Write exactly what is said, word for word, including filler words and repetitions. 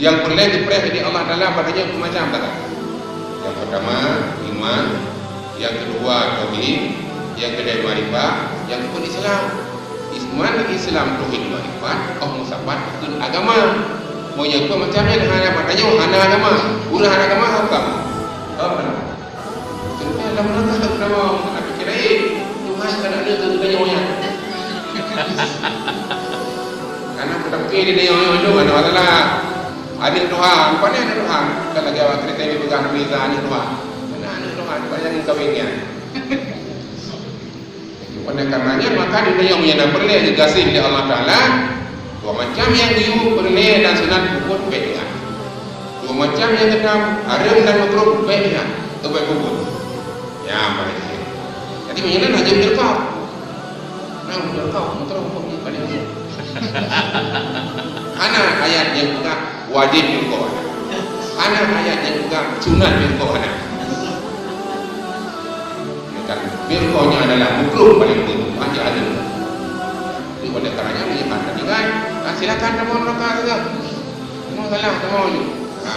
Nyang peureulée geupreh lé Allah Taala bak tanyoe dua macam kata. Nyang pertama, iman. Nyang keudua, tauhid. Nyang keulhée, makrifat. Nyang keupeuet, Islam. Iman, Islam, tauhid, makrifat, oh meusapat keu agama. Meunyoe peue macam nyan hana bak tanyoe, hana agama. Ureuëng hana agama, hana agama. Paham tak? Sebenarnya dalam neraka hana agama, hana pikir lain. Tuhan kan ada tu tanyoe nyan. Karena peutafsir di tanyoe nyoe tu hana masalah. Aneuk Tuhan, bukan aneuk Tuhan. Kan lagée awak Kristen jipeugah Nabi Isa aneuk Tuhan. Mana aneuk Tuhan, banyak yang kawin nyan. Oleh karenanya, maka di dunia meunyoe na peureulée geugaséh lé Allah Taala, dua macam nyang geuyue peureulée dan sunat peubuet bék ingat. Dua macam nyang keutam, hareuem dan makruh bék ingat, teubai peubuet. Ya, baik. Jadi, meunyoe na jeuet firqah. Nah, firqah, meutroh huköm ni, balik. Hana ayat nyang peugah wajéb firqah. Hana ayat nyang peugah sunat firqah, hana. Kan, firqah nyan adalah makruh paling penting, hana ada. Jadi, oleh karenanya, melihat tadi kan, ah, silakan tamong neraka saja. Tamong salah, tamong je. Ha.